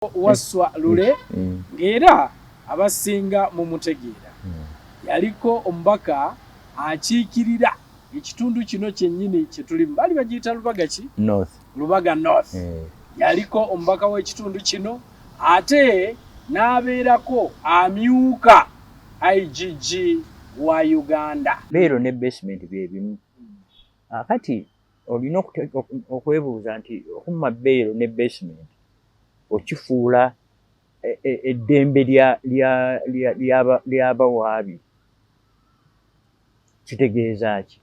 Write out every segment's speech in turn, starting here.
Wasswa Lule ng'era abasinga mumutegeera. Yaliko omubaka akiikirira ekitundu kino kyennyini kye tulimu. Baali bagiyita Lubaga ki? North. Lubaga North. Yaliko omubaka w'ekitundu kino ate n'abeerako amyuka IGG wa Uganda. Beero ne basement bye bimu. Kati olina okwebuuza nti okumma beero ne basement okifuula eddembe ly'abawaabi kitegeeza ki?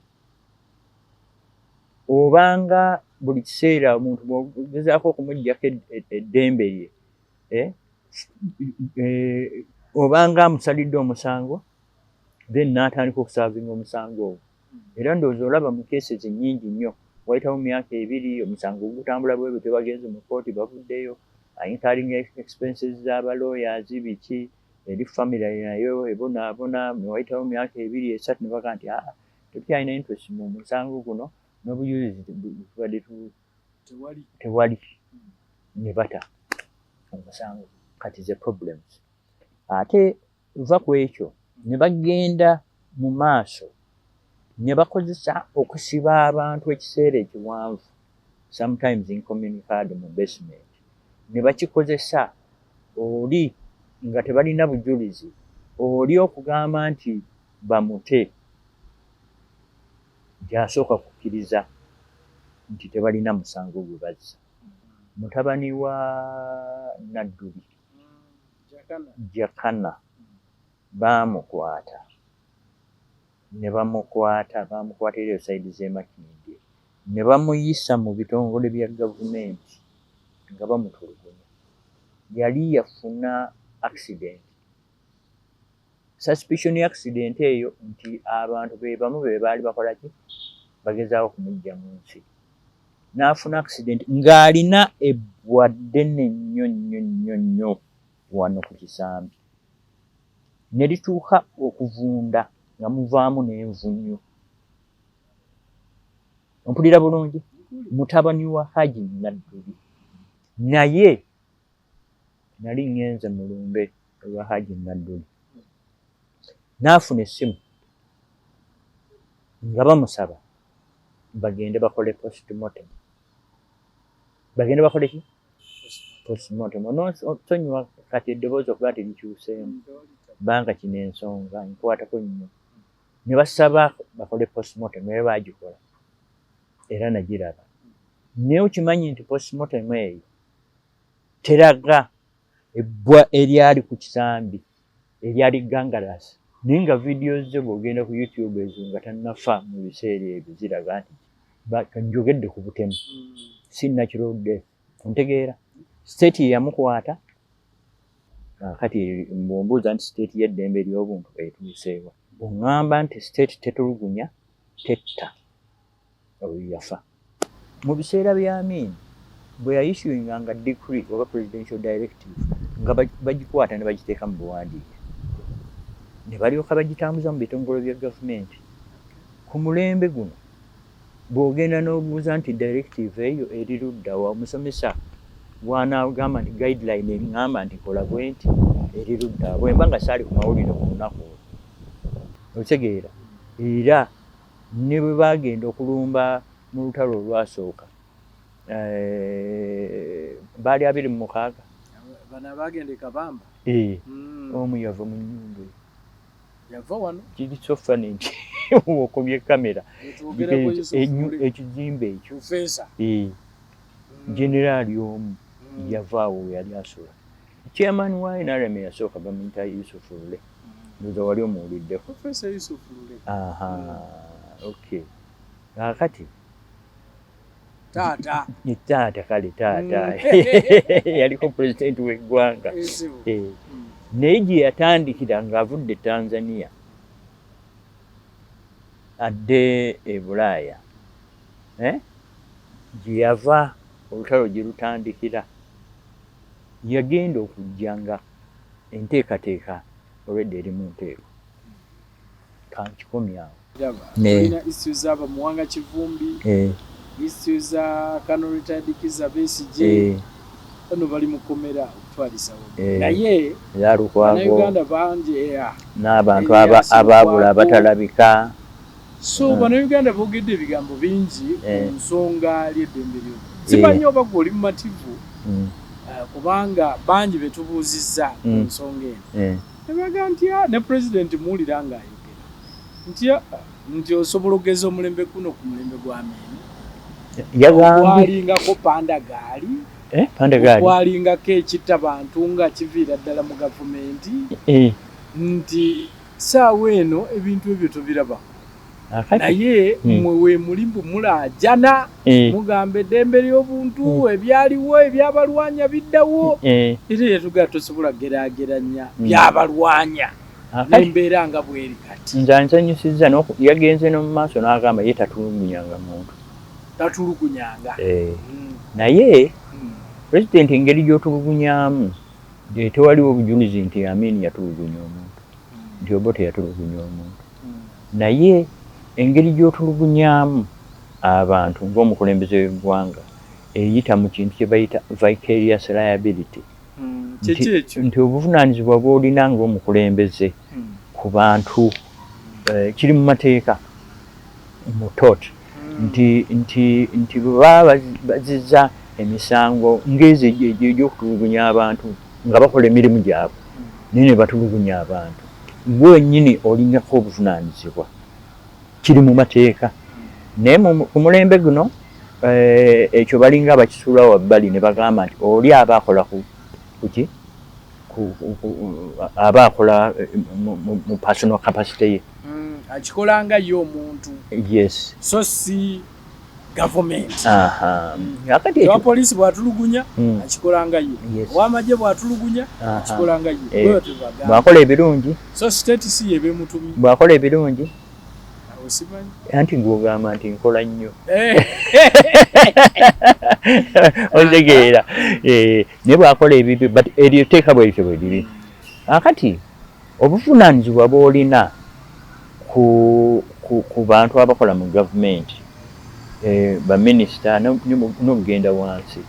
Obanga buli kiseera omuntu bw'ogezaako okumuggyako eddembe lye, obanga amusalidde omusango, then n'atandika okusaavinga omusango ogwo. Era ndowooza olaba mu cases nnyingi nnyo, wayitawo myaka 2 omusango gutambula bwe gutyo, bagenze mu kkooti, bavuddeyo, incurring expenses z'aba lawyers biki, eri family nayo ebonaabona. Ne wayitawo myaka 2, 3, ne bagamba nti aa, tetukyalina interest mu musango guno n'obujulizi tubadde tewali, ne bata omusango. Kati ze problems. Ate va ku ekyo ne bagenda mu maaso ne bakozesa okusiba abantu ekiseera ekiwanvu, sometimes incommunicado mu basement, ne bakikozesa oli nga tebalina bujulizi, oli okugamba nti bamute, nti asooka kukkiriza nti tebalina musango gwe bazza. Mutabani wa Nadduli Jakana baamukwata, ne bamukwata, bamukwatira eyo side z'e Makindye, ne bamuyisa mu bitongole bya gavumenti nga bamutulugunya. Yali yafuna accident, suspicion accident eyo nti abantu be bamu be baali bakola ki, bagezaawo okumuggya mu nsi, n'afuna accident ng'alina ebbwa ddene nnyo nnyo nnyo nnyo wano ku kisambi, ne lituuka okuvunda nga muvaamu n'envunyu. Ompulira bulungi? Mutabani wa Haji Nadduli, naye nali ŋŋenze mu lumbe olwa Haji Nadduli, n'afuna essimu nga bamusaba bagende bakole postmortem. Bagende bakole ki? Postmortem. Onosonyiwa kati eddoboozi okuba nti likyuseemu, banga kino ensonga nkwatako nnyo. Ne basaba bakole postmortem, era baagikola, era nagiraba. Naye okimanyi nti postmortem eyo teraga ebbwa eryali ku kisambi eryali gangrenous, naye nga vidiyo ze bw'ogenda ku YouTube ezo nga tannafa mu biseera ebyo ziraga nti njogedde ku butemu, si natural death. Ontegeera? State ye yamukwata. Kati bw'ombuuza nti state y'eddembe ery'obuntu etuuseewa, oŋŋamba nti state tetulugunya, tetta. Oyo yafa mu biseera bya Amin, bwe yaissuinganga decree oba presidential directive, nga bagikwata ne bagiteeka mu buwandiike ne balyoka bagitambuza mu bitongole bya gavumenti. Ku mulembe guno bw'ogenda n'obuuza nti directive eyo eri ludda wa, omusomesa bw'anaagamba nti guideline eŋŋamba nti kola bwe nti eri ludda wa, bwe mba nga saali ku mawulire ku lunaku olwo, okitegeera? Era ne bwe baagenda okulumba mu lutalo olwasooka, baali 26. Bano abagenda e Kabamba? Eh, omu yava mu nnyumba eyo. Yava wano. Kiri so funny nti okomye kamera Netwogerako Yusuf Lule. Ekizimbe ekyo. Professor. Eh, generaali omu yava awo we yali asula. Chairman wa NRM eyasooka bamuyita Yusuf Lule, ndowooza wali omuwuliddeko. Professor Yusuf Lule. Aha, okay, kaakati taata. Ni taata, kale taata yaliko pulezidenti w'eggwanga. Ezibu. Eh, naye gye yatandikira ng'avudde Tanzania adde e Bulaaya, eh? Gye yava olutalo gye lutandikira, yagenda okujja nga enteekateeka olwedda eri mu nteeko. Kankikomyawo. Tulina issue z'aba Muwanga Kivumbi, issue za Colonel Retired Kizza Besigye. Bano bali mukomera okutwaliza wamu. Eh. Naye Eza Lukwago. Bannayuganda bangi N'abantu Erias abaabula Lukwago. Abatalabika. So bannayuganda boogedde ebigambo bingi ku nsonga ly'eddembe ly'obuntu. Simanyi oba gwe oli mumativu, kubanga bangi be tubuuzizza ku nsonga eno ne baga nti, "Ah," ne pulezidenti muwulira ng'ayogera nti, "Ah, nti osobola okugeza omulembe guno ku mulembe gwa Amini?" Yagambye Gwalingako pandagaali. Eh, pandagaali. Gwalingako ekitta bantu nga kiviira ddala mu gavumenti, nti saawa eno ebintu ebyo tobiraba. Akati Naye mmwe we muli mbu mulaajana, mugamba eddembe ly'obuntu, ebyaliwo ebyabalwanya biddawo. Era yatugaa tosobola geraageranya byabalwanya n'embeera nga bweri kati. Nze ansanyusizza yagenze no mu maaso n'agamba ye tatulugunyanga muntu. Tatulugunyanga. Naye pulezidenti, engeri gy'otulugunyaamu, tewaliwo obujulizi nti Amin yatulugunya omuntu, nti Obote yatulugunya omuntu. Naye engeri gy'otulugunyaamu abantu ng'omukulembeze w'eggwanga eyita mu kintu kye bayita vicarious liability. Kiki ekyo? Nti obuvunaanyizibwa bw'olina ng'omukulembeze ku bantu, kiri mu mateeka mu tort, nti bwe baba bazizza emisango ng'ezo egy'okutulugunya abantu nga bakola emirimu gyabwe, naye ne batulugunya abantu, gwe wennyini olinako obuvunaanyizibwa, kiri mu mateeka. Naye ku mulembe guno, ekyo balinga abakisuula wabbali ne bagamba nti oli aba akola ku kuki aba akola mu personal capacity ye. Akikola nga ye omuntu. Yes. So si gavumenti. Akati ekyo Owa poliisi bw'atulugunya, akikola nga ye. Ow'amagye bw'atulugunya, akikola nga ye. Bwe batyo bagamba. Bw'akola ebirungi. So state si yeba emutumye. Bw'akola ebirungi. Awo simanyi. Anti gw'ogamba nti nkola nnyo. Otegeera? Naye bw'akola ebibi, but eryo etteeka bwe lityo bwe liri. Akati obuvunaanyizibwa bw'olina ku bantu abakola mu gavumenti, baminisita n'okugenda wansi,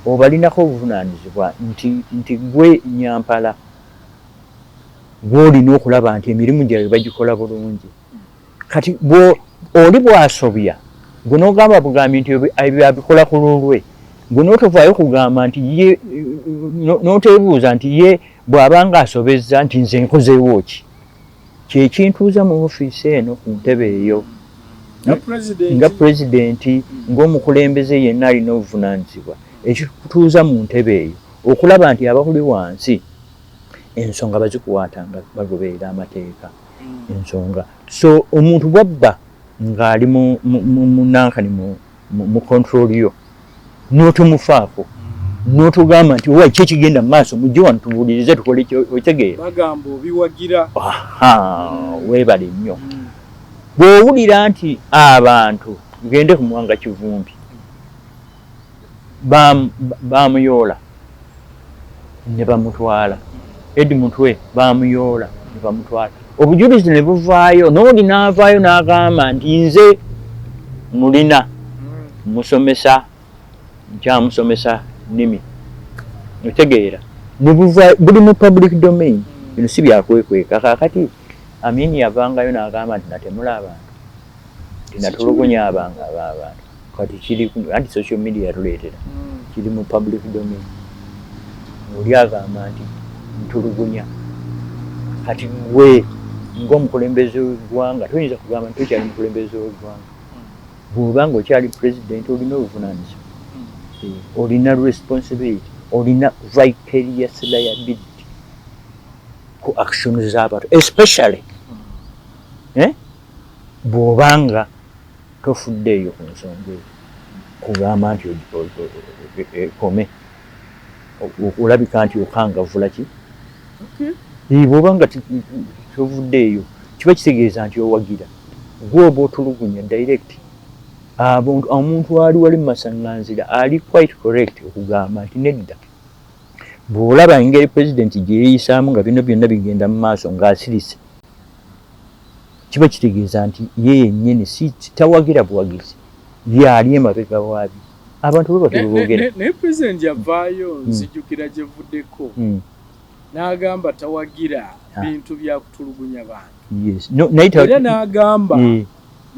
obalinako obuvunaanyizibwa nti gwe nyampala gw'olina okulaba nti emirimu gyabwe bagikola bulungi. Kati oli bw'asobya, gwe n'ogamba bugambi nti ebyo abikola ku lulwe, gwe n'otovaayo kugamba nti ye, n'oteebuuza nti ye bw'aba ng'asobezza nti nze nkozeewo ki? Kyekintuuza mu ofiisi eno ku ntebe eyo Nga president. Nga pulezidenti, ng'omukulembeze yenna alina obuvunaanyizibwa, ekikutuuza mu ntebe eyo okulaba nti abakuli wansi ensonga bazikuwaata nga bagoberera amateeka. Ensonga so omuntu bwabba ng'ali mu nankani mu control yo, n'otomufaako, n'otugamba nti owa ki ekigenda mu maaso, mujje wano tubuulirize tukole otegeera. Bagamba obiwagira. Aha, weebale nnyo. Bw'owulira nti abantu gende ku Muwanga Kivumbi, bamuyoola ne bamutwala, Eddie Mutwe bamuyoola ne bamutwala, obujulizi ne buvaayo, n'oli n'avaayo n'agamba nti nze mulina musomesa, nkyamusomesa nnimi, otegeera? Ne buva buli mu public domain, bino si byakwekweka. Kaakati Amini yavangayo n'agamba nti natemula abantu, nti natulugunya abantu. Kati kiri anti social media yatuleetera, kiri mu public domain. Oli agamba nti ntulugunya, kati gwe ng'omukulembeze w'eggwanga toyinza kugamba nti tokyali mukulembeze w'eggwanga. Bw'oba nga okyali president, olina obuvunaanyizibwa, olina responsibility, olina vicarious liability ku actions z'abantu, especially bw'obanga tofuddeeyo ku nsonga eyo kugamba nti ekome, olabika nti okangavvula ki. Bw'oba nga tovuddeeyo, kiba kitegeeza nti owagira gwe oba otulugunya direct omuntu ali wali mu masaŋŋanzira. Ali quite correct okugamba nti nedda, bw'olaba engeri pulezidenti gye yeeyisaamu nga bino byonna bigenda mu maaso ng'asirise, kiba kitegeeza nti ye yennyini si tawagira buwagizi, ye ali emabega waabyo. Abantu bwe batyo beboogera. Naye pulezidenti yavaayo, nzijukira gye vuddeko, n'agamba tawagira bintu bya kutulugunya bantu. Era n'agamba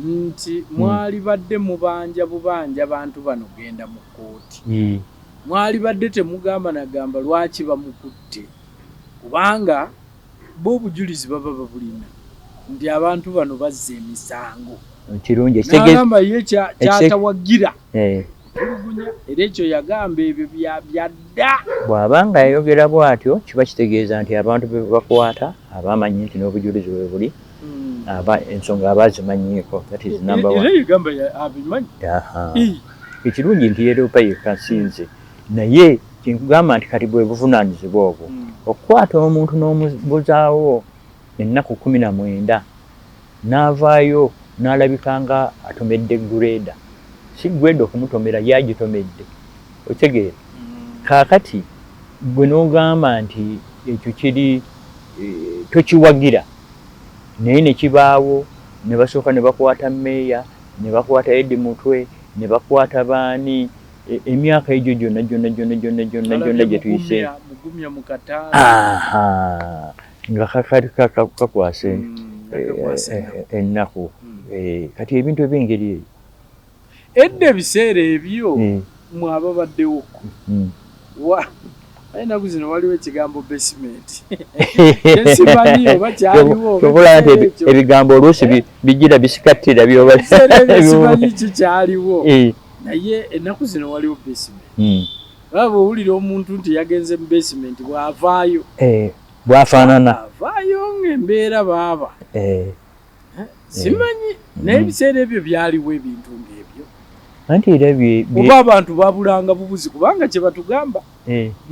nti mwali badde mubanja bubanja bantu bano genda mu kkooti. Mwali badde temugamba nagamba lwaki bamukutte, kubanga bo obujulizi baba babulina nti abantu bano bazza emisango. Kirungi. N'agamba ye kyatawagira tulugunya, era ekyo yagamba ebyo byadda. Bw'aba nga yayogera bw'atyo, kiba kitegeeza nti abantu be bakwata abamanyi nti n'obujulizi bwe buli, aba ensonga aba azimanyiiko. That is number one. Era yagamba abimanyi. Ekirungi nti yeeroopa yekka nsinze, naye kyenkugamba nti kati bwe buvunaanyizibwa obwo okukwata omuntu n'omubuzaawo ennaku 19 n'avaayo n'alabika nga atomedde grader, si grader okumutomera, yagitomedde, okitegeera? Kaakati gwe n'ogamba nti ekyo kiri tokiwagira, naye ne kibaawo, ne basooka ne bakwata meeya, ne bakwata Eddie Mutwe, ne bakwata baani, emyaka egyo gyonna gyonna gyonna gyonna gyonna gyonna gye tuyise nga kakwase ennaku. Kati ebintu eby'engeri eyo edda ebiseera ebyo mwababaddewo ennaku zino waliwo ekigambo basement simanyi oba kyaliwo. Tobola nti ebigambo oluusi bigira bisikattira byoba simanyi kikyaliwo, naye ennaku zino waliwo basement. Baba owulira omuntu nti yagenze mu basement, bw'avaayo bwafaanana avaayo ng'embeera baaba simanyi, naye ebiseera ebyo byaliwo ebintu ng'ebyo. Anti era oba abantu babulanga bubuzi, kubanga kye batugamba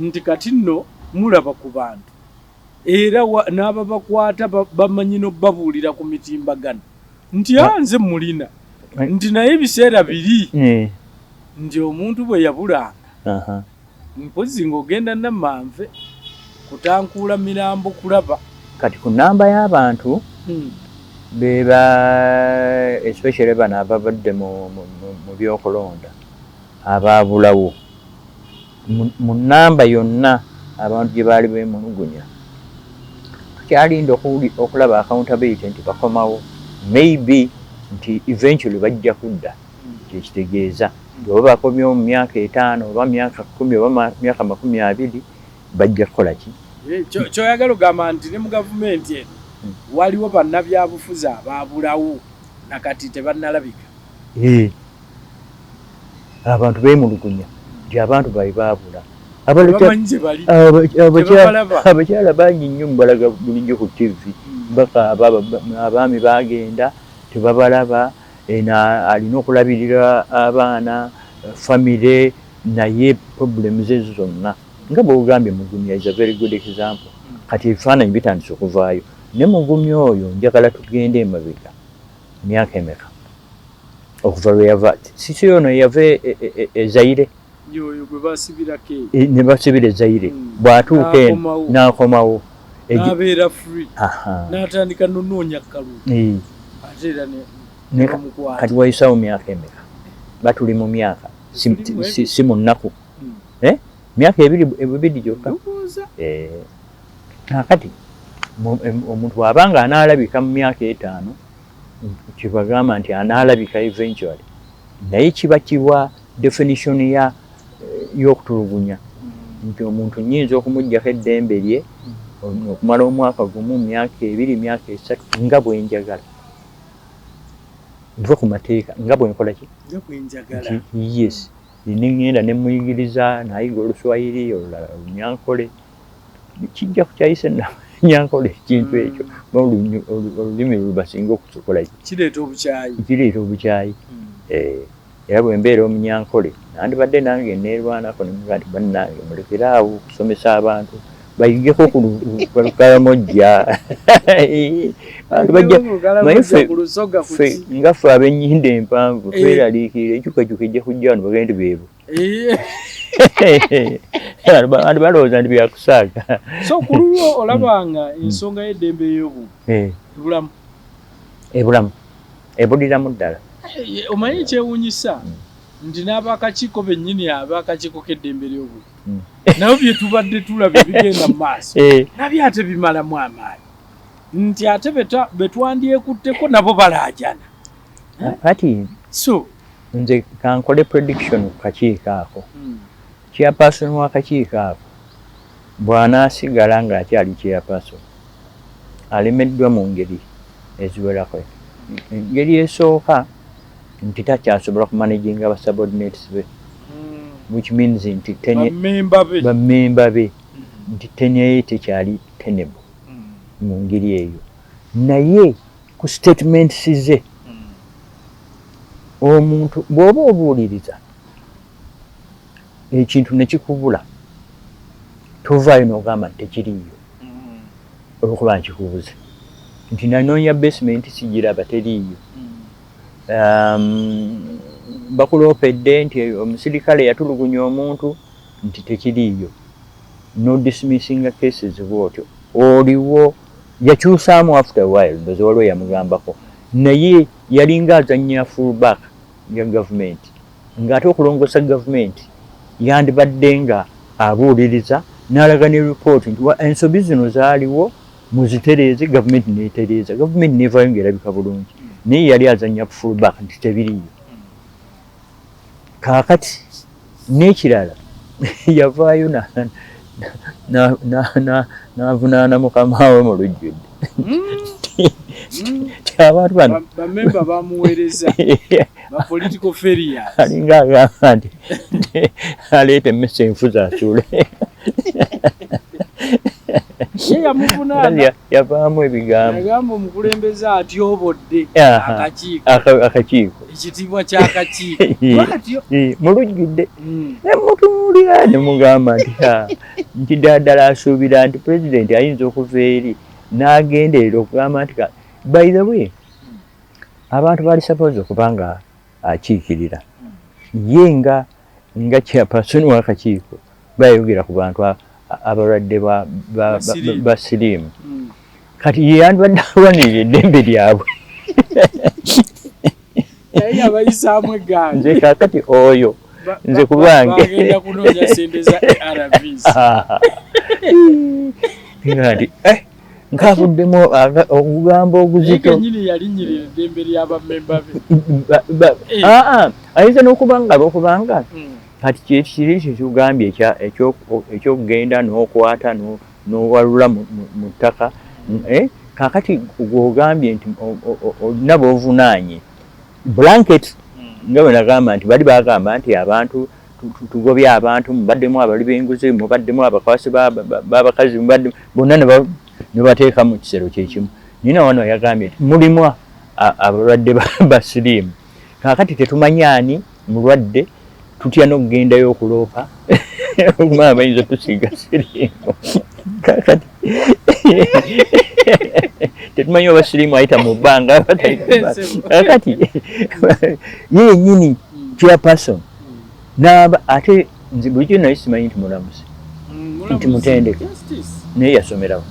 nti kati nno mulaba ku bantu era n'ababakwata bamanyi n'obbabuulira ku mitimbagano nti nze mulina nti, naye ebiseera biri nti omuntu bwe yabulanga mpozi ng'ogenda Namanve kutankuula mirambo kulaba. Kati ku namba y'abantu beba especially bano ababadde mu byokulonda abaabulawo mu namba yonna abantu gye baali beemulugunya, tukyalinda okulaba accountability nti bakomawo, maybe nti eventually bajja kudda. Kyekitegeeza oba bakomyewo mu myaka 5 oba myaka 10 oba myaka 20 bajja kukola ki? Kyoyagala ogamba nti ne mu gavumenti eno waliwo bannabyabufuzi abaabulawo nakati tebannalabika. Abantu beemulugunya nti abantu baabwe baabula. Abakyala bangi nnyo mubalaga bulijjo ku TV bakaaba, abaami bagenda tebabalaba, alina okulabirira abaana, famire, naye problems ezo zonna nga bwogambye Mugumya is a very good example. Kati ebifaananyi bitandise okuvaayo ne Mugumya oyo njagala tugende emabega myaka emeka okuva lwe yava, sisi ono yava e Zaire ne basibira e Zaire, bw'atuuka eno n'akomawo n'abeera free n'atandika nonoonya kalulu ate era kati wayisawo myaka emeka? Batuli mu myaka si mu nnaku, myaka 2 gyokka. Kaakati omuntu bw'aba nga anaalabika mu myaka 5, kibagamba nti anaalabika eventually, naye kiba kiwa definition ya y'okutulugunya nti omuntu nnyinza okumuggyako eddembe lye okumala omwaka 1, myaka 2, myaka 3 nga bwe njagala, nva ku mateeka nga bwe nkola ki? Yes, ne ŋŋenda ne muyigiriza n'ayiga Oluswayiri, olulala Olunyankole, kijja kukyayisa Nyankole ekintu ekyo, olulimi lubasinga okukola kireeta obukyayi, kireeta obukyayi. Era bwe mbeera Omunyankole nandibadde nange neerwanako ne mugaa nti bannange mulekere awo okusomesa abantu bayigeko ku Lukalamojja. Ffe nga ffe ab'ennyindo empanvu tweraliikirira enkyukakyuka ejja kujja wano bagende nti beebo. Abantu balowooza nti byakusaaga. So ku lulwo olabanga ensonga y'eddembe ey'obuntu ebulamu? Ebulamu, ebuliramu ddala. Omanyi ekyewuunyisa Nti n'abakakiiko bennyini, abakakiiko k'eddembe ly'obuntu, nabo bye tubadde tulaba bigenda mu maaso nabyo ate bimalamu amaanyi, nti ate betwandyekutteko nabo balaajana. Kati so nze kankole prediction ku kakiiko ako. Chairperson w'akakiiko ako bw'anaasigala ng'akyali chairperson, alemeddwa mu ngeri eziwerako. Engeri esooka nti takyasobola kumanaginga ba subordinates be, which means nti bammemba be. Bammemba be, nti tenure ye tekyali tenable mu ngeri eyo. Naye ku statements ze, omuntu bw'oba obuuliriza ekintu ne kikubula, tovaayo n'ogamba nti tekiriiyo olwokuba nkikubuze, nti nanoonya basement sigiraba, teriiyo. Bakuloopedde nti omusirikale yatulugunya omuntu, nti tekiriiyo, no dismissinga cases bwotyo. Oliwo yakyusaamu after a while, ndoze waliwo yamugambako, naye yalinga azannya full back ya gavumenti, ng'ate okulongoosa gavumenti yandibadde nga abuuliriza n'alaga ne ripooti nti ensobi zino zaaliwo, muzitereeze. Gavumenti netereeza, gavumenti nevaayo ng'erabika bulungi, naye yali azannya full back nti tebiriiyo. Kaakati n'ekirala, yavaayo n'avunaana mukama we mu lujjudde ti abantu bano bamemba bamuweereza ba political failures. Alinga agamba nti aleeta emmese enfuzi asuule. Ye yamuvunaana. Yavaamu ebigambo. Yagamba omukulembeze atyobodde akakiiko. Akakiiko. Ekitiibwa ky'akakiiko bwatyo. Mu lujjudde. Nemutunuulira ne mugamba nti nti ddala ddala asuubira nti pulezidenti ayinza okuva eri n'agenderera okugamba nti by the way, abantu bali suppose okuba nga akiikirira ye nga chairperson w'akakiiko bayogera ku bantu abalwadde ba siriimu. Kati ye yandibadde alwanirira eddembe lyabwe. Naye abayisaamu eggaali. Nze kakati oyo nze kubange bagenda kunoonya sente za ARVs. Nti nkavuddemu ogugambo oguzito. Kenyini yalinnyirira eddembe ly'abammemba be. Ayinza n'okuba nga lwokubanga kati kyekiri kyekugambye ekyokugenda n'okwata n'owalula mu ttaka. Kakati gwogambye nti olina b'ovunaanye blanket, nga bwe nagamba nti bali bagamba nti abantu tugobye abantu, mubaddemu abali b'enguzi, mubaddemu abakwasi b'abakazi, mubaddemu bonna ne bateeka mu kisero kyekimu. Nina wano yagambye nti mulimu abalwadde ba siriimu. Kaakati tetumanyi ani mulwadde, tutya n'okugendayo okuloopa okumanya bayinza otusiiga siriimu. Kaakati tetumanyi oba siriimu ayita mu bbanga oba tayita mu bbanga. Kaakati ye yennyini chairperson n'aba ate nze bulijjo naye simanyi nti mulamuzi, nti mutendeke, naye yasomerawo.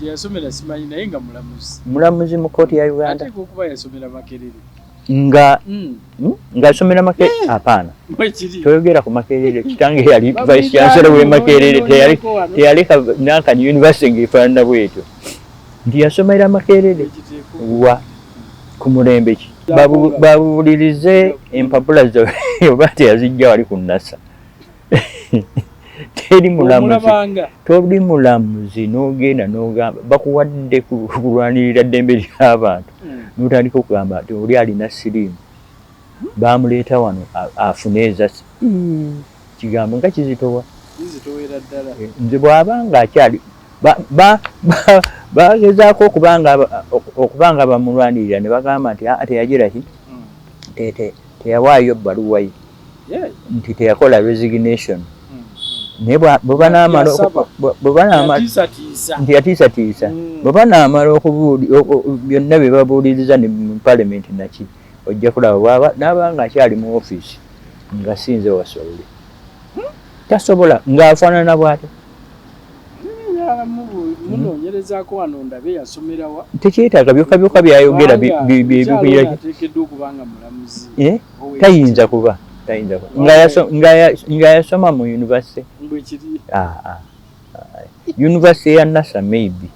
Yasomera simanyi, naye nga mulamuzi. Mulamuzi mu kooti ya Uganda. Ateekwa okuba yasomera Makerere. Nga ng'asomera Makerere? Apaana, toyogera ku Makerere. Kitange yali vice chancellor w'e Makerere, teyaleka nankani university ng'efaanana bwetyo nti yasomera Makerere wa ku mulembe ki. Babuulirize empapula zo oba teyazijja wali ku NASA. Teri mulamuzi, toli mulamuzi n'ogenda n'ogamba bakuwadde kulwanirira ddembe ly'abantu, n'otandika okugamba nti oli alina siriimu bamuleeta wano afune eza kigambo nga kizitowa. Nze bw'aba nga akyali bagezaako okuba nga bamulwanirira ne bagamba nti teyagira ki, teyawaayo bbaluwa ye, nti teyakola resignation. Naye bwe nti yatiisatiisa, bwe banaamala byonna bye babuuliriza ne mu palamenti naki, ojja kulaba n'aba nga akyali mu ofiisi nga sinze wasolole tasobola ng'afaanana bw'atyo. Njagala munoonyerezaako wano ndabe yasomerawa. Tekyetaaga, byokka byokka byayogera. Ateekeddwa okuba nga mulamuzi. Eh? Tayinza kuba, tayinza kuba nga yasoma mu university. Bwekiri. Ah, ah, ah. University ya NASA maybe.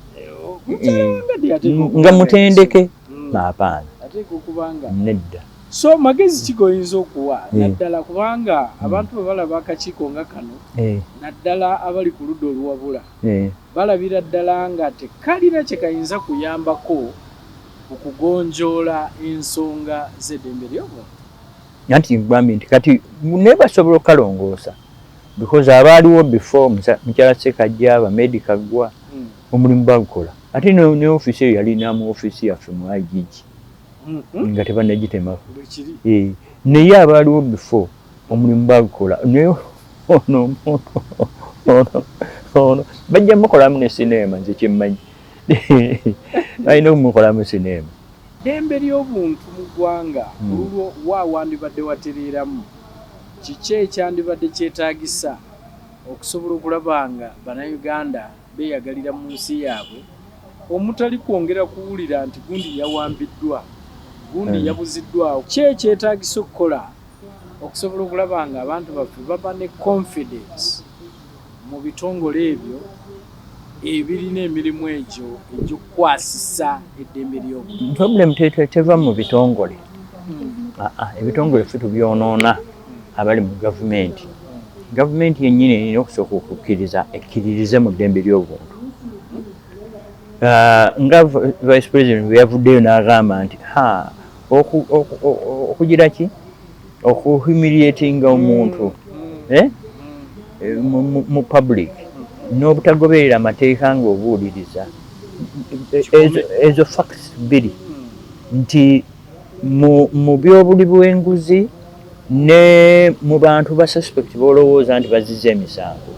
Nga mutendeke, apaana. Ateekwa okuba nga Nedda. So magezi ki goyinza okuwa, naddala kubanga abantu bwe balaba akakiiko nga kano, naddala abali ku ludda oluwabula, balabira ddala nga tekalina kye kayinza kuyambako mu kugonjoola ensonga z'eddembe ly'obuntu? Anti nkugambye nti kati naye basobola okukalongoosa, because abaaliwo before mukyala Sekajja, ba Medi Kaggwa, omulimu bagukola. Ate ne ofiisi eyo yalina mu ofiisi yaffe mu IGG nga tebanagitemako. Bwekiri. Naye abaaliwo before omulimu bagukola, naye ono omuntu ono bajja mukolamu ne sineema. Nze kyemmanyi, balina okumukolamu sineema. Ddembe ly'obuntu mu ggwanga, olulwo wa wandibadde watereeramu? Kiki ekyandibadde kyetaagisa okusobola okulaba nga Bannayuganda beeyagalira mu nsi yaabwe, omutali kwongera kuwulira nti gundi yawambiddwa, gundi yabuziddwawo? Ki ekyetaagisa okukola okusobola okulaba nga abantu baffe baba ne confidence mu bitongole ebyo ebirina emirimu egyo egy'okukwasisa eddembe ly'obuntu? Problem teva mu bitongole. Ah, ebitongole ffe tubyonoona abali mu gavumenti. Gavumenti yennyini erina okusooka okukkiriza, ekkiririze mu ddembe ly'obuntu. Ah, nga vice president bwe yavuddeyo n'agamba nti ha okugira ki, okuhumiliatinga omuntu, eh? Mu public n'obutagoberera amateeka ng'obuuliriza, ezo facts bbiri nti mu byobuli bw'enguzi ne mu bantu ba suspect bolowooza nti baziza emisango,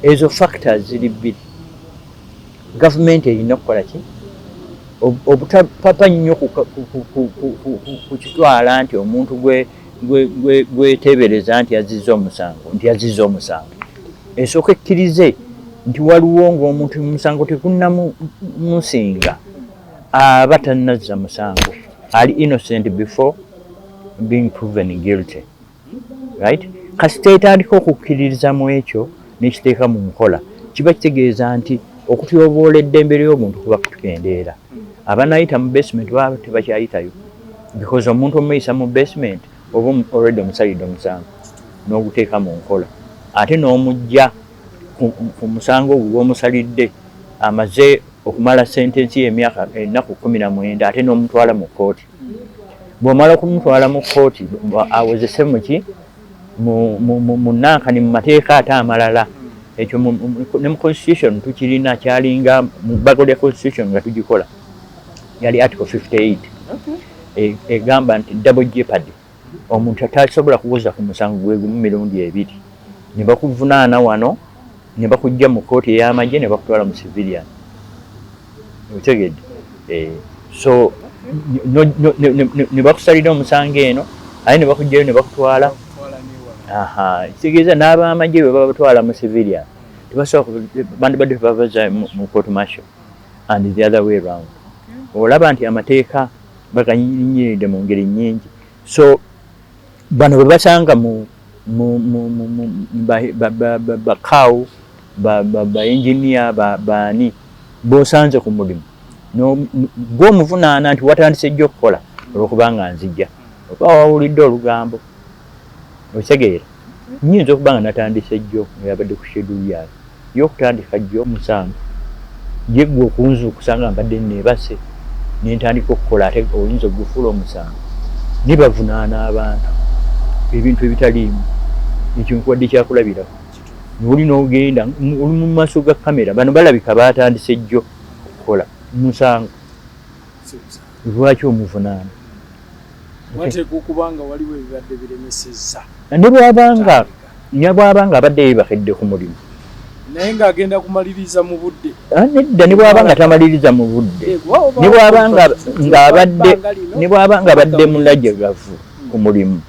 ezo factors ziri bbiri. Gavumenti erina okukola ki? Obutapapa nnyo ku kitwala nti omuntu gweteebereza nti azizza omusango, nti azizza omusango. Esooka ekkirize nti waliwo ng'omuntu omusango tegunnamusinga, aba tannazza musango, ali innocent before being proven guilty, right? Kasita etandika okukkiririza mu ekyo n'ekiteeka mu nkola, kiba kitegeeza nti okutyoboola eddembe ly'obuntu kuba kutukendeera. Abanayita mu basement baba tebakyayitayo, because omuntu omuyisa mu basement oba already omusalidde omusango n'oguteeka mu nkola, ate n'omujja ku musango ogwo gw'omusalidde amaze okumala sentence y'emyaka ennaku 19, ate n'omutwala mu kkooti. Bw'omala okumutwala mu kkooti awozese muki, mu nankani, mu mateeka ate amalala. Ekyo ne mu constitution tukirina, kyalinga mu bbago lya constitution nga tugikola, yali article 58 egamba nti double jeopardy, omuntu tasobola kuwoza ku musango gwe gumu mirundi ebiri. Ne bakuvunaana wano, ne bakujja mu kkooti ey'amagye, ne bakutwala mu civilian, otegedde? So ne bakusalira omusango eno, ate ne bakugjayo ne bakutwala. Kitegeeza n'abamagye bwe babatwala mu civilian tebasobola, bandibadde tebabaza mu court martial and the other way round. Olaba nti amateeka baganyinyiridde mu ngeri nnyingi. So bano bwe basanga mu bakaawu, ba engineer, baani bosanze ku mulimu, gwomuvunaana nti watandise jjo okukola olwokubanga nzija oba wawulidde olugambo, okitegeera? Nyinza okuba nga natandise jjo nga yabadde ku schedule yange yokutandika jjo musango, ye gwe okunzuukusa nga mbadde neebase nentandika okukola, ate oyinza ogufuula omusango. Ne bavunaana abantu ebintu ebitaliimu. Ekyo nkuwadde kyakulabirako. Oli n'ogenda oli mu maaso ga kamera, bano balabika batandise jjo okukola, musango? Lwaki omuvunaana? Wateekwa okuba nga waliwo ebibadde biremesezza. Ne bwabanga abadde yeebakedde ku mulimu. Naye ng'agenda kumaliriza mu budde. Ah, nedda, ne bwaba nga tamaliriza mu budde, ne bwaba ng'abadde, ne bwaba nga abadde mulajagavu ku mulimu,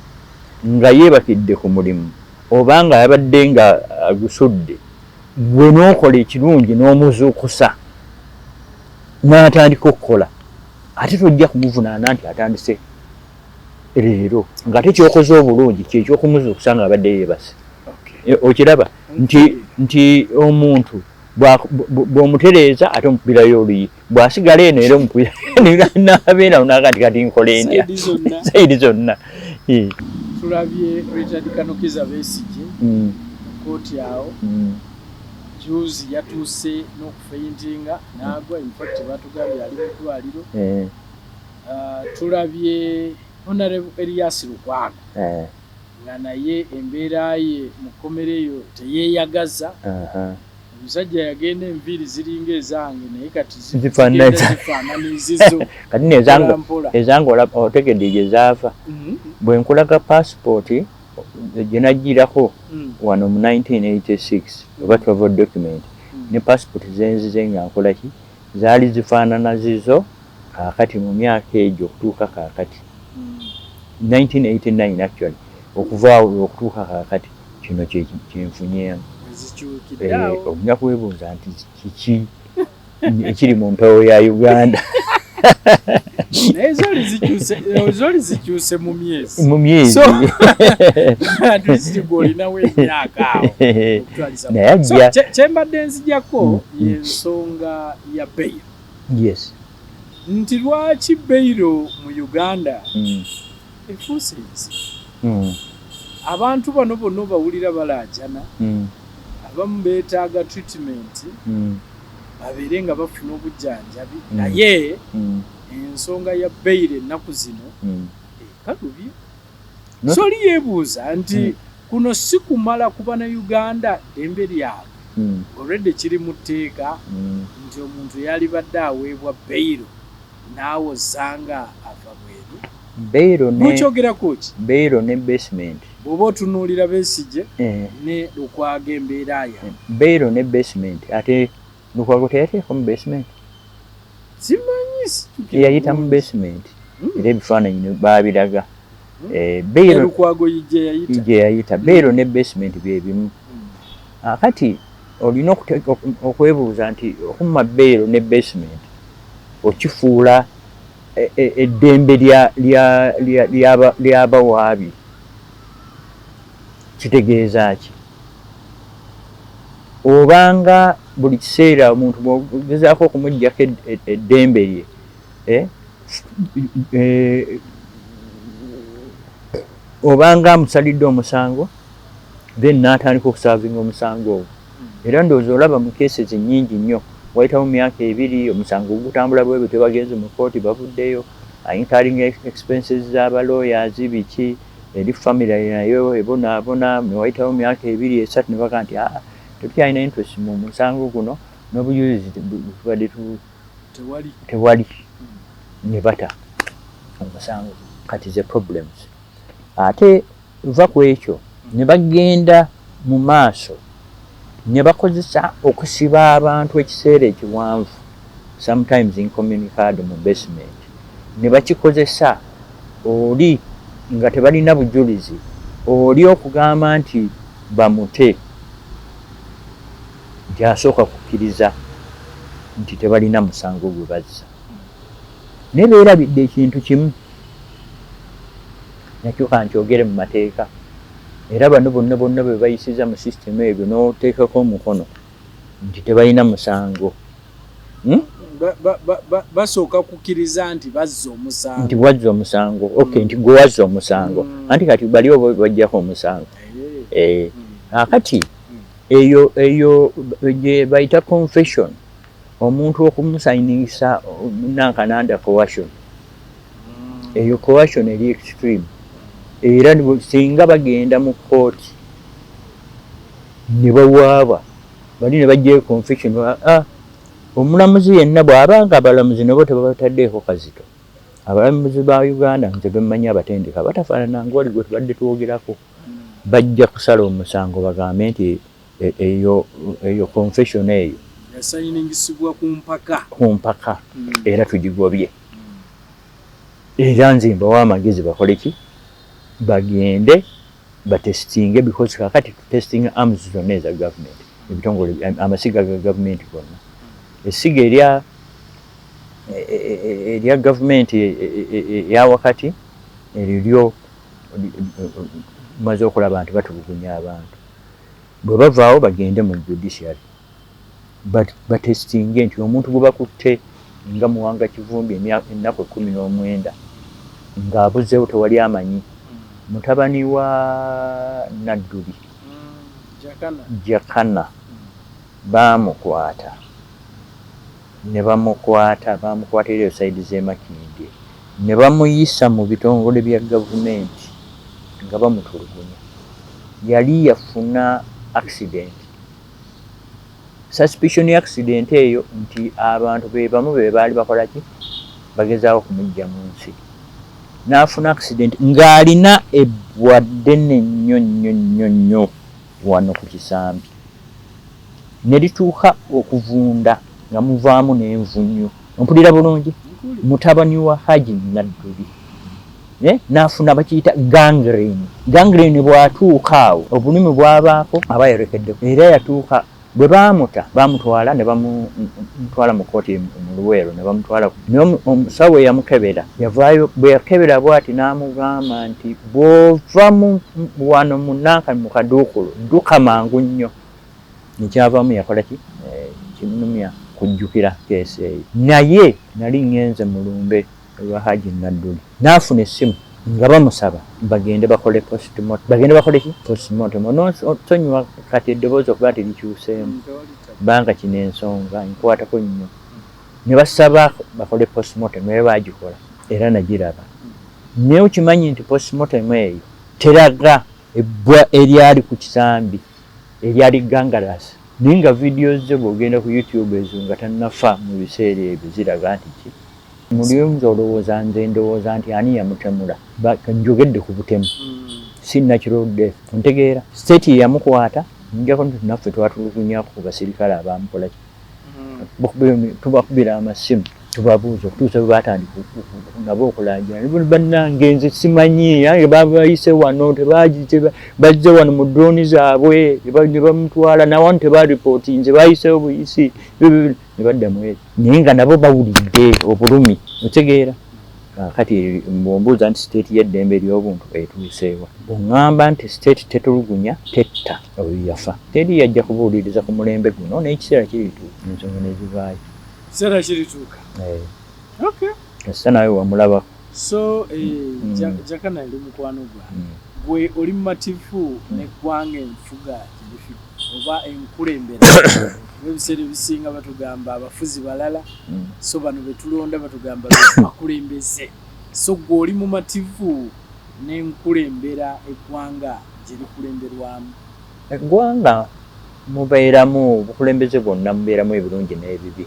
nga yeebakidde ku mulimu, oba nga yabadde nga agusudde. Gwe n'okola ekirungi n'omuzuukusa n'atandika okukola, ate tojja kumuvunaana nti atandise leero, ng'ate kyokoze obulungi kyekyokumuzuukusa nga abadde yeebase. Okiraba nti omuntu bw'omutereeza ate omukubirayo oluyi, bw'asigala eno era omukubira n'abeera naga nti kati nkole ntya side zonna. Tulabye Richard Kanokiza Besigye mu kkooti awo juzi yatuuse n'okufeintinga n'agwa, in fact batugambye ali mu ddwaliro. Tulabye Honorable Erias Lukwago nga naye embeera ye mu kkomera eyo teyeeyagaza. Omusajja yagenda enviiri ziringa ezange, naye kati zifaanana ezizo. Kati ezange otegedde gye zaava. Bwe nkulaga paasipooti gye naggyirako wano mu 1986 oba travel document ne paasipooti zenzize nga nkola ki, zaali zifaanana zizo. Kaakati mu myaka egyo okutuuka kaakati, 1989 actually, okuva awo okutuuka kaakati, kino kyenfunyeemu. Olina kwebuuza nti kiki ekiri mu mpewo ya Uganda? Naye zoli zikyuse mu myezi. Mu myezi. At least gw'olinawo emyaka awo. Naye ajja Kyembadde nzijako y'ensonga ya bail. Nti lwaki bail mu Uganda efuuse enzibu? Abantu bano bonna obawulira balaajana, abamu beetaaga treatment, babeere nga bafuna obujjanjabi, naye ensonga ya bail ennaku zino ekalubye. So oli yeebuuza nti kuno si kumala ku Bannayuganda ddembe lyabwe? Already kiri mu tteeka nti omuntu yalibadde aweebwa bail n'awozanga ava bweru. Bail ne Mukyogerako ki? Bail ne basement. Bw'oba otunuulira Besigye ne Lukwago, embeera yaabwe. Bail ne basement, ate Lukwago teyateeka mu basement? Simanyi, sijjukira Yayita mu bulungi. basement, era ebifaananyi baabiraga. Bail Lukwago gye yayita. Gye yayita. Bail ne basement bye bimu. Akati olina okwebuuza nti okumma bail ne basement okifuula eddembe ly'abawaabi kitegeeza ki? Obanga buli kiseera omuntu bw'ogezaako okumuggyako eddembe lye, obanga amusalidde omusango, then n'atandika okuservinga omusango ogwo. Era ndowooza olaba mu cases nnyingi nnyo wayitawo myaka 2 omusango gutambula bwe bityo, bagenze mu kooti, bavuddeyo, incurring expenses z'aba lawyers, biki, eri family nayo ebonaabona. Ne wayitawo myaka 2, 3, ne baga nti aa, tetukyalina interest mu musango guno n'obujulizi tubadde Tewali. Tewali, ne bata omusango. Kati ze problems. Ate va ku ekyo ne bagenda mu maaso ne bakozesa okusiba abantu ekiseera ekiwanvu, sometimes incommunicado mu basement, ne bakikozesa oli nga tebalina bujulizi, oli okugamba nti bamute nti asooka kukkiriza nti tebalina musango gwe bazza. Naye beerabidde ekintu kimu, nakyo kankyogere mu mateeka. Era bano bonna bonna bwe bayisiza mu sisitemu ebyo n'oteekako omukono nti tebalina musango, Basooka kukkiriza nti bazza omusango. Nti wazza omusango, okay, nti gwe wazza omusango. Anti kati bali oba bajjako omusango. Akati eyo gye bayita confession, omuntu okumusayiningisa nankananda coercion. Eyo coercion eri extreme, era singa bagenda mu kooti ne bawaaba bali ne bajjayo confession, omulamuzi yenna bw'aba nga abalamuzi nabo tebabataddeeko kazito. Abalamuzi ba Uganda nze bemmanyi abatendeka batafaanana nga wali gwe tubadde twogerako, bajja kusala omusango bagambe nti eyo confession eyo Yasayiningisibwa ku mpaka. Ku mpaka, era tugigobye. Era nze mbawa amagezi bakole ki? Bagende batestinge, because kakati tutestinga arms zonna eza government. Ebitongole, amasiga ga gavumenti gonna, essiga erya erya gavumenti eya wakati eriryo maze okulaba nti batulugunya abantu. Bwe bavaawo bagende mu judiciary, batestinge nti omuntu gwe bakutte nga Muwanga Kivumbi ennaku 19 ng'abuzeewo, tewali amanyi, mutabani wa Nadduli Jakana, baamukwata ne bamukwata, bamukwatira eyo side z'e Makindye ne bamuyisa mu bitongole bya gavumenti nga bamutulugunya. Yali yafuna accident, suspicion accident eyo nti abantu be bamu be baali bakola ki, bagezaako kumujja mu nsi, n'afuna accident ng'alina ebbwa ddene nnyo nnyo nnyo nnyo wano ku kisambi, ne lituuka okuvunda nga muvaamu n'envunyu. Ompulira bulungi? Mutabani wa Haji Nadduli n'afuna bakiyita gangrene. Gangrene bw'atuuka awo obulumi bwabaako aba yolekedde, era yatuuka bwe baamuta, baamutwala ne bamutwala mu kooti mu Luweero ne bamutwala. Naye omusawo eyamukebera yavaayo, bwe yakebera bw'ati n'amugamba nti bw'ova wano mu nanka mu kaduukulu, dduka mangu nnyo. Nekyavaamu yakola ki, kinnumya kujjukira case eyo, naye nali ŋŋenze mu lumbe lwa Haji Nadduli, n'afuna essimu nga bamusaba bagende bakole postmortem. Bagende bakole ki? Postmortem. Onosonyiwa kati eddoboozi okuba nti likyuseemu, banga kino ensonga nkwatako nnyo. Ne basaba bakole postmortem, naye bagikola era nagiraba. Naye okimanyi nti postmortem eyo teraga ebbwa eryali ku kisambi eryali gangrenous, naye nga vidiyo ze bw'ogenda ku YouTube ezo nga tannafa mu biseera ebyo ziraga nti ki muliyinza olowooza. Nze ndowooza nti ani yamutemula? Njogedde ku butemu, si natural death. Ntegeera state yeyamukwata, njako nti naffe twatulugunyako ku basirikale abamukola, tubakubira amasimu tubabuuza okutuusa bwe batandika nabo okulangira. Bannange, nze simanyi, nange babayise wano, bazze wano mu drone zaabwe ne bamutwala, nawano tebaripootinze, bayisewo buyisi ne baddamu eri, naye nga nabo bawulidde obulumi. Otegeera? Kati bwombuuza nti state y'eddembe ery'obuntu etuuseewa, bweŋŋamba nti state tetulugunya, tetta, oyo yafa teri yajja kubuuliriza ku mulembe guno, n'ekiseera kirituuka ensonga nezivaayo. Kiseera kirituuka. Okay. Kasita nawe wamulabako. So Jakana eri mukwano gwange. Gwe oli mumativu neggwanga enfuga gyerifi oba enkulembera? Ebiseera ebisinga batugamba abafuzi balala, so bano betulonda batugamba bakulembeze. So gwe oli mumativu n'enkulembera eggwanga gye likulemberwamu? Eggwanga mubeeramu obukulembeze bwonna, mubeeramu ebirungi n'ebibi.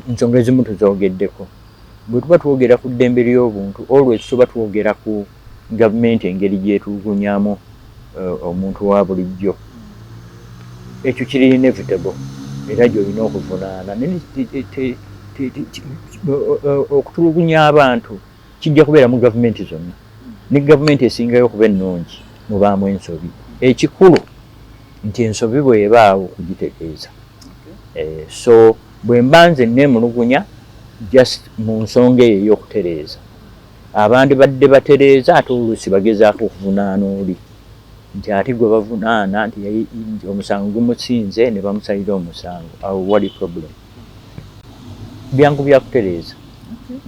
Ensonga ezimu tuzoogeddeko. Bwe tuba twogera ku ddembe ly'obuntu, always tuba twogera ku gavumenti engeri gyetulugunyamu omuntu wa bulijjo. Ekyo kiri inevitable era gy'olina okuvunaana. Okutulugunya abantu kijja kubeera mu gavumenti zonna, ne gavumenti esingayo okuba ennungi mubaamu ensobi. Ekikulu nti ensobi bw'ebaawo kugitegeeza. So bwe mba nze neemulugunya just mu nsonga eyo ey'okutereeza, abandi badde batereeza, ate oluusi bagezaako okuvunaana oli nti ate gwe bavunaana nti omusango gumusinze ne bamusalira omusango. Awo wali problem. Byangu byakutereeza,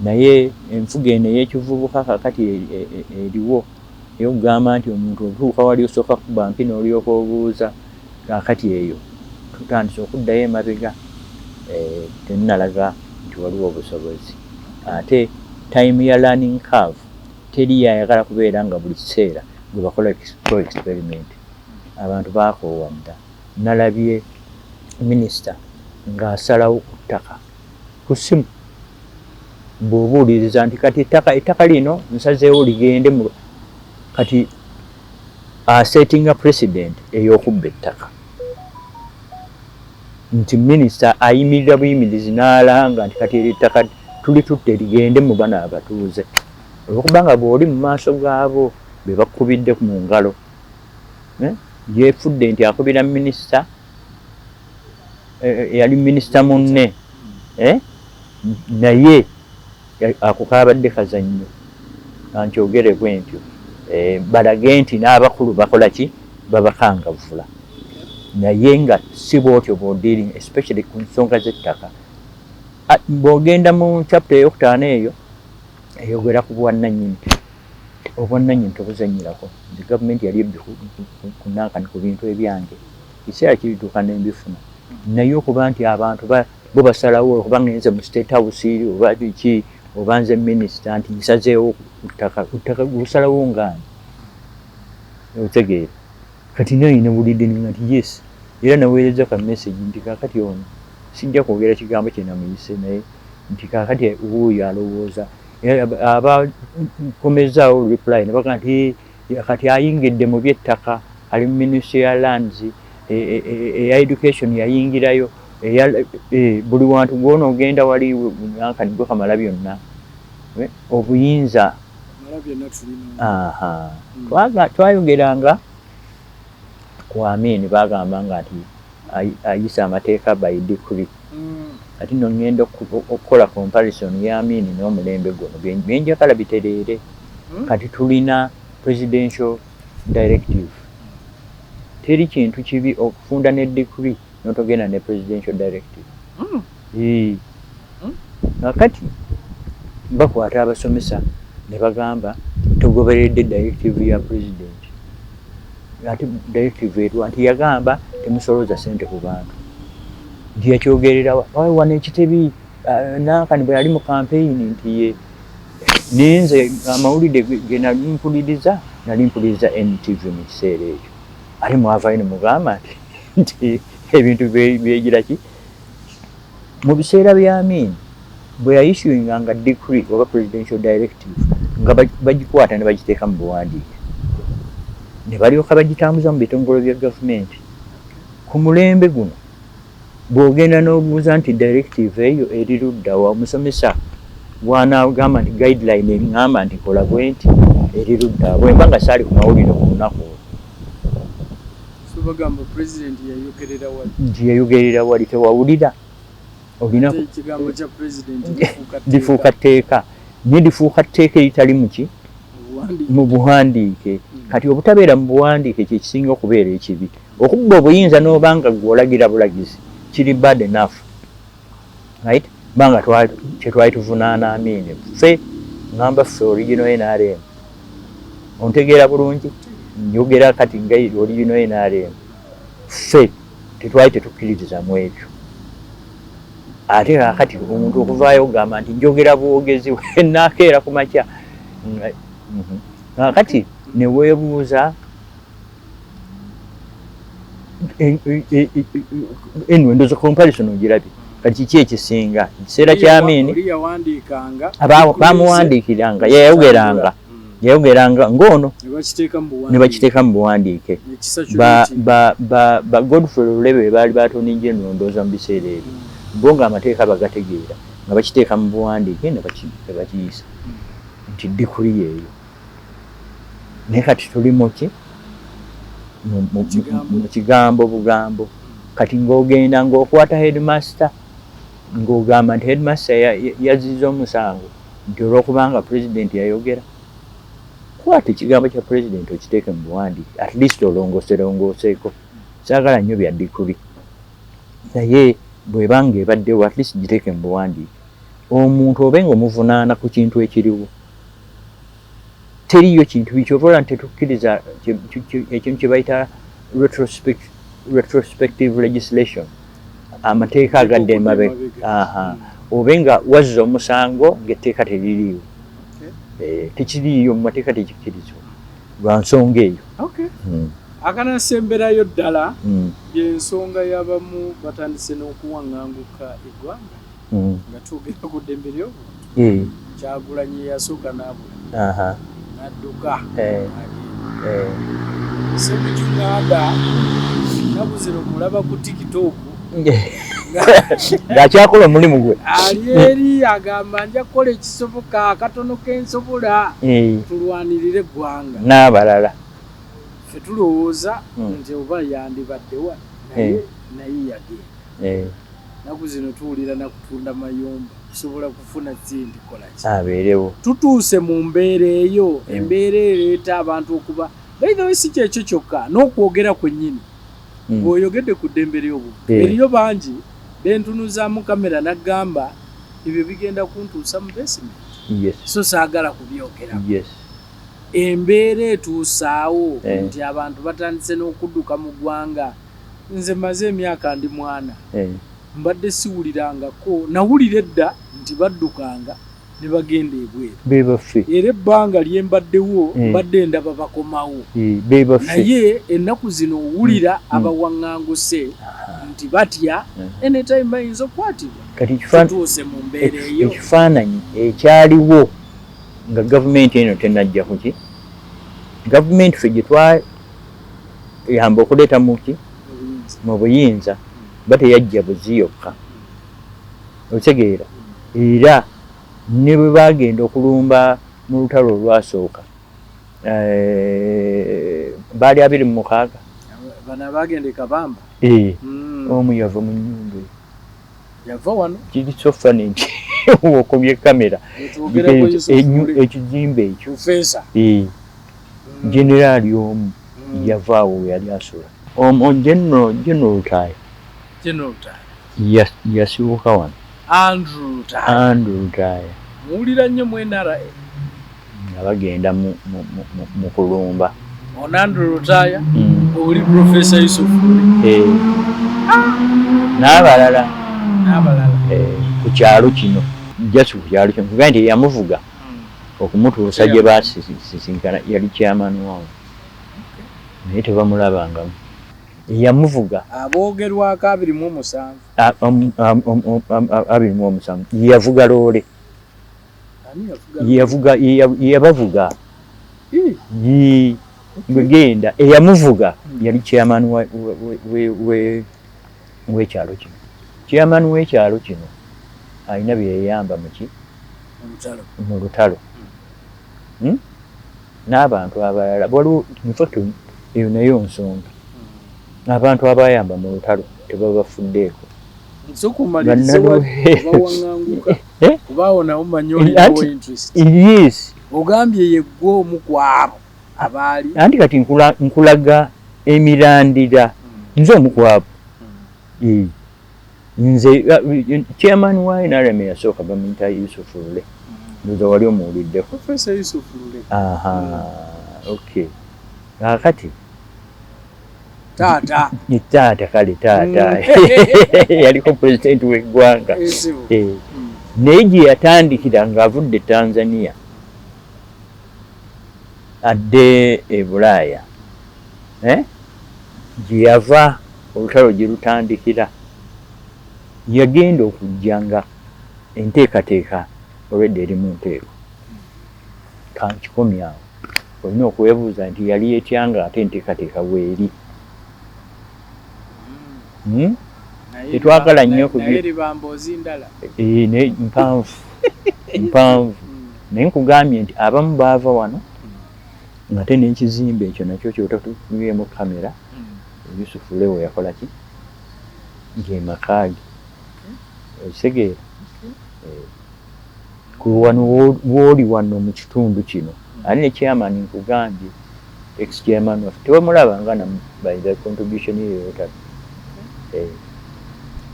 naye enfuga eno ey'ekivubuka kakati eriwo ey'okugamba nti omuntu otuuka wali osooka kuba mpi n'olyoka obuuza, kakati eyo tutandise okuddayo emabega. Tennalaga nti waliwo obusobozi, ate time ya learning curve, teri yayagala kubeera nga buli kiseera gwe bakola experiment. Abantu baakoowa dda. Nalabye minisita ng'asalawo ku ttaka ku ssimu, bw'obuuliriza nti kati ettaka lino nsazeewo ligende mu kati asetinga precedent ey'okubba ettaka, nti minisita ayimirira buyimirizi n'alanga nti kati eryo ettaka tulitutte ligende mu bano abatuuze, olwokubanga bw'oli mu maaso gaabo be bakubidde mu ngalo. Yefudde nti akubira minisita, eyali minisita munne, naye ako kabadde kazannyo, kankyogere bwe ntyo, balage nti n'abakulu bakola ki, babakangavvula, naye nga si bwotyo bw'odealing, especially ku nsonga z'ettaka. Bw'ogenda mu chapter eyokutaano eyo eyogera ku bwannannyini, obwannannyini tobuzannyirako. Nze gavumenti yali ebbi ku nankani ku bintu ebyange, ekiseera kirituuka nembifuna, naye okuba nti abantu bo basalawo okuba ngenze mu State House oba biki oba nze minisita nti nsazeewo ku ttaka, gusalawo ngaani? Otegeera? Kati naye newulidde nga nti yes, era naweereza ka message nti kaakati ono sijja kwogera kigambo kye namuyise, naye nti kaakati wuuyo alowooza aba nkomezaawo reply ne bagamba nti kati ayingidde mu by'ettaka, ali mu ministry ya lands, eya education yayingirayo, buli wantu gwona ogenda wali nankani gwe kamala byonna obuyinza. Twayogeranga ku Amin, bagamba nga nti ayisa amateeka by decree. Ati no ngenda okukola comparison ya Amin n'omulembe guno, byenjagala bitereere. Kati tulina presidential directive. Teri kintu kibi okufunda ne decree notogenda ne presidential directive. Kakati bakwata abasomesa ne bagamba tugoberedde directive ya president, ate directive erwa nti yagamba temusolooza sente ku bantu, nti yakyogerera wano ekitebi nankani bwe yali mu campaign nti ye ninze amawulire ge nali mpuliriza, nali mpuliriza NTV mu kiseera ekyo, ate mwavayo ne mugamba nti ebintu byegira ki. Mu biseera bya Amin bwe yaissuinga nga decree oba presidential directive, nga bagikwata ne bagiteeka mu buwandiike ne balyoka bagitambuza mu bitongole bya gavumenti. Ku mulembe guno bw'ogenda n'obuuza nti directive eyo eri ludda wa, omusomesa bw'anaagamba nti guideline eŋŋamba nti kola bwe nti eri ludda, bwe mba nga saali ku mawulire ku lunaku olwo. So bagamba president yayogerera wali. Nti yayogerera wali, tewawulira, olina Ate ekigambo kya president lifuuka lifuuka tteeka, naye lifuuka tteeka eritali muki? Obuwandiike. Mu buwandiike. Kati obutabeera mu buwandiike kyekisinga okubeera ekibi. Okubba obuyinza n'obanga gwe olagira bulagizi kiri bad enough, right? Banga kyetwali tuvunaana Amini, ffe ngamba ffe original NRM, ontegeera bulungi, njogera kati nga original NRM, ffe tetwali tetukkiririza mu ebyo. Ate kakati omuntu okuvaayo okugamba nti njogera bwogezi nakeera ku makya, kakati ne weebuuza, anyway, ndoza comparison ogirabye. Kati kiki ekisinga ekiseera kya Amini? Oli yawandiikanga. Bamuwandiikiranga, yayogeranga, yayogeranga ng'ono ne bakiteeka mu ne buwandiike. Bakiteeka mu buwandiike. Ekisa Ba Godfrey Lulebe be baali ba Attorney General ndowooza mu biseera ebyo, bo ng'amateeka bagategeera, nga bakiteeka mu buwandiike ne bakiyisa nti decree eyo. Naye kati tuli muki? Kigambo. Mu kigambo bugambo. Kati ng'ogenda ng'okwata headmaster, ng'ogamba nti headmaster yazizza omusango nti olw'okubanga president yayogera. Kwata ekigambo kya president okiteeke mu buwandiike, at least olongoserongooseeko. Saagala nnyo bya decree, naye bw'ebanga ebaddewo, at least giteeke mu buwandiike, omuntu obe nga omuvunaana ku kintu ekiriwo. Teriyo kintu kyova nti tetukkiriza ekintu kye bayita retrospective legislation, amateeka agadde emabega. Aha, obe nga wazza omusango ng'etteeka teririiwo. Tekiriiyo mu mateeka, tekikkirizibwa lwa nsonga eyo. Okay. Akanasemberayo ddala, byensonga y'abamu batandise n'okuwaŋŋanguka eggwanga nga twogera ku ddembe ly'obuntu. Kyagulanyi yasooka n'abula, n'adduka, n'agenda. Ssemujju Nganda ennaku zino mulaba ku TikTok. Ng'akyakola omulimu gwe. Ali eri agamba nja kukola ekisoboka akatono kensobola tulwanirire eggwanga. N'abalala. Ffe tulowooza nti oba yandibaddewa, naye naye yagenda. Naku zino tuwulira nakutunda mayumba kusobola kufuna sente kolaki abeerewo. Tutuuse mu mbeera eyo, embeera ereeta abantu okuba, by the way, si kyekyo kyokka, n'okwogera kwennyini. Bw'oyogedde ku ddembe ly'obuntu, eriyo bangi bentunuzaamu kamera n'aggamba ebyo bigenda kuntuusa mu basement, so saagala kubyogera. Embeera etuusaawo nti abantu batandise n'okudduka mu ggwanga. Nze maze emyaka ndi mwana, mbadde siwulirangako, nawulira edda nti baddukanga ne bagenda ebweru. Bebaffe. Era ebbanga lye mbaddewo mbadde ndaba bakomawo, naye ennaku zino owulira abawaŋŋanguse nti batya, anytime bayinza okukwatibwa. Kati Tutuuse mu mbeera eyo. Ekifaananyi ekyaliwo nga gavumenti eno tenajja kuki, gavumenti ffe gye twayamba okuleeta muki mu buyinza, ba teyajja buzi yokka, okitegeera? Era ne bwe bagenda okulumba mu lutalo olwasooka, baali 26. Bano abagenda e Kabamba. Omu yava mu nnyumba eyo. Yava wano. Kiri so funny nti okomye kamera Netwogerako Yusuf Lule. Ekizimbe ekyo. Professor. Generaali omu yavaawo we yali asula. General Lutaaya. General Lutaaya. Yasibuka wano. Andrew Lutaaya. Andrew Lutaaya. Muwulira nnyo mu NRA. Nga bagenda mu kulumba. Ono Andrew Lutaaya, oli Professor Yusuf Lule. N'abalala. N'abalala. Ku kyalo kino, just ku kyalo kino, kugaa nti eyamuvuga okumutuusa gye baasisinkana yali chairman waabwe, naye tebamulabangamu. Eyamuvuga. Aboogerwako 27. 27 yavuga loole. Ani yavuga loole? Yavuga, yabavuga. Ii. Bwegenda eyamuvuga yali chairman w'ekyalo kino. Chairman w'ekyalo kino alina bye yayamba mu ki? Mu lutalo. Mu lutalo. N'abantu abalala waliwo, in fact eyo nayo nsonga. Abantu abayamba mu lutalo tebabafuddeeko. Nsooka omalirize bawaŋŋanguka. Eh? Kubaawo nawo manyi olinawo interest. Yes. Ogambye ye ggwe omu ku abo abaali. Anti kati nkulaga emirandira. Nze omu ku abo. Nze chairman wa NRM yasooka bamuyita Yusuf Lule. Ndowooza wali omuwuliddeko. Professor Yusuf Lule. Aha, okay. Kaakati Taata. Ni taata, kale taata. Yaliko president w'eggwanga. Ezibu. Naye gye yatandikira ng'avudde Tanzania adde e Bulaaya. Gye yava olutalo gye lutandikira, yagenda okujja nga enteekateeka olwedda eri mu nteeko. Kankikomye awo. Olina okwebuuza nti yali etya nga ate enteekateeka weeri. Tetwagala nnyo Naye eriba mboozi ndala. Naye mpanvu. Mpanvu. Naye nkugambye nti abamu baava wano, ng'ate n'ekizimbe ekyo nakyo ky'otatunuyemu kamera, Yusuf Lule yakola ki? Ge maka ge. Okitegeera? Ku wano w'oli wano mu kitundu kino, ate ne chairman nkugambye, ex chairman waffe tewamulabanga namu by the contribution ye yotatu.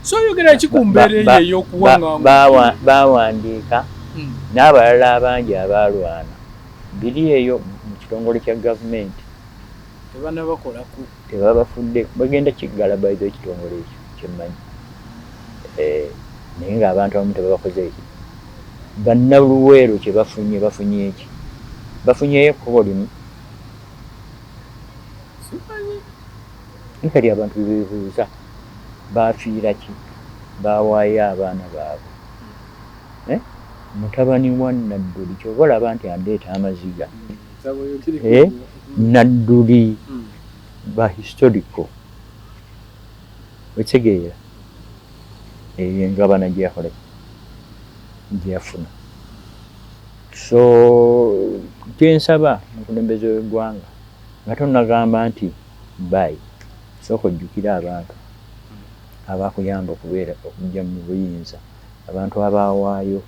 So oyogera ki ku mbeera eyo ey'okuwaŋŋanguka? Baawandiika n'abalala abangi abaalwana biri eyo mu kitongole kya gavumenti. Tebannabakolako. Tebabafudde, bagenda kiggala by the ekitongole ekyo kyemmanyi. Naye ng'abantu abamu tebabakoze eki. Bannaluweero kye bafunye, bafunye eki? Bafunyeyo ekkubo limu. Simanyi. Kati abantu beebuuza baafiira ki? Baawaayo abaana baabwe. Mutabani wa Nadduli, ky'ova olaba nti andeeta amaziga. Nadduli ba historical. Okitegeera? Eyo engabana gye yakola gye yafuna. So kye nsaba omukulembeze w'eggwanga Nga tonnagamba nti bye, sooka ojjukire abantu abakuyamba okubeera okujja mu buyinza, abantu abawaayo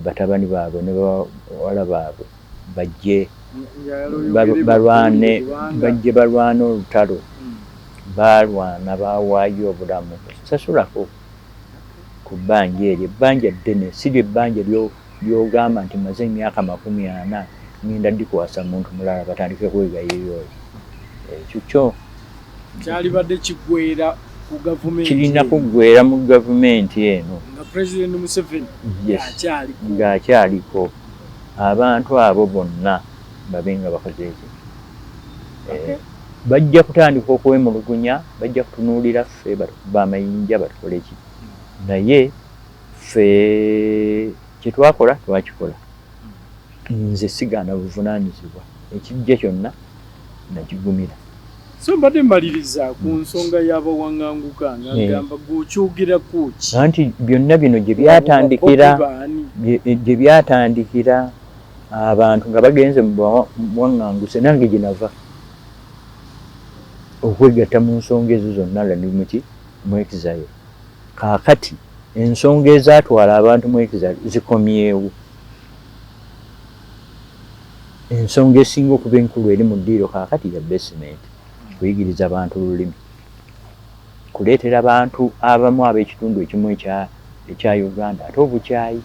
batabani baabwe ne bawala baabwe bajje balwane, bajje balwane olutalo. Balwana, bawaayo obulamu. Sasulako ku bbanja eryo, ebbanja ddene. Si lyo ebbanja lyogamba nti maze emyaka 40, ngenda dikwasa muntu mulala batandike kwegayirira oyo. Ekyo kyo Kyalibadde kiggwera ku gavumenti. Kirina kuggwera mu gavumenti eno. Nga President Museveni akyaliko. Ng'akyaliko. Abantu abo bonna babe nga bakoze eki, bajja kutandika okwemulugunya, bajja kutunuulira ffe, batukuba amayinja, batukole ki, naye ffe kyetwakola twakikola. Nze sigaana buvunaanyizibwa, ekijja kyonna nakigumira. So mbadde mmaliriza ku nsonga y'abawaŋŋanguka nga ngamba gw'okyogerako ki? Anti byonna bino gye byatandikira, gye byatandikira abantu nga bagenze mu bawaŋŋanguse, nange gye nava okwegatta mu nsonga ezo zonna nga ndi muki, mu exile. Kaakati ensonga ezaatwala abantu mu exile zikomyewo. Ensonga esinga okuba enkulu eri mu ddiiro kaakati ya basement, kuyigiriza bantu lulimi, kuleetera bantu abamu ab'ekitundu ekimu ekya Uganda ate obukyayi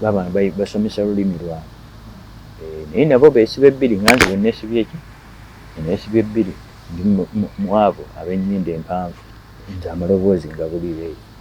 baba basomesa lulimi lwabwe, naye nabo beesiba ebbiri nga nze bwe neesibye eki, neesibye ebbiri. Ndi mu abo ab'ennyindo empanvu, nze amaloboozi ngabulira eyo.